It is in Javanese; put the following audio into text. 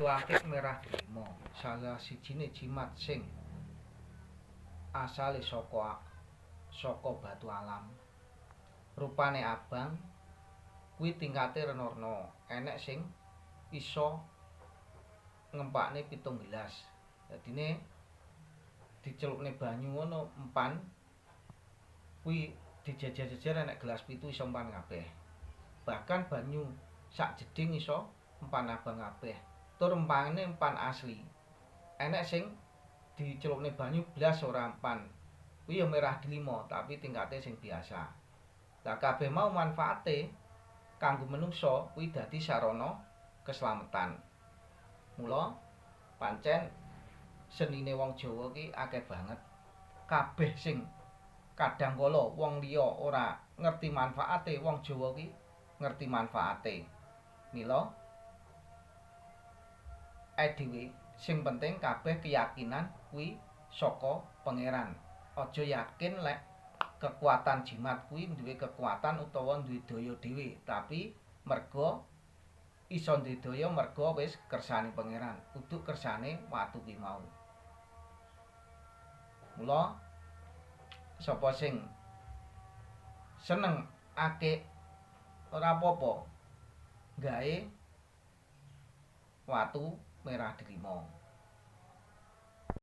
Watu akik merah delima, salah sijine jimat sing asale saka saka batu alam. Rupane abang kuwi tingkate rena-rena, enek sing iso ngempakne 7 gelas. Dadine dicelupne banyu ngono empan kuwi dijejer-jejer enek gelas 7 iso empan kabeh. Bahkan banyu sak jeding iso empan abang kabeh. Tur empane empan asli. Enek sing dicelupne banyu blas ora empan. Kuwi ya merah delima tapi tingkate sing biasa. Lah kabeh mau manfaate kanggo menungsa kuwi dadi sarana keslametan. Mula pancen senine wong Jawa ki akeh banget. Kabeh sing kadang kala wong liya ora ngerti manfaate, wong Jawa ki ngerti manfaate. Mila dhewe sing penting kabeh keyakinan kuwi saka pangeran. Aja yakin lek kekuatan jimat kuwi duwe kekuatan utawa duwe daya dhewe, tapi merga iso duwe daya merga wis kersane pangeran, kudu kersane watu ki mau. Mula sapa sing seneng akik ora apa-apa gawe watu merah delima.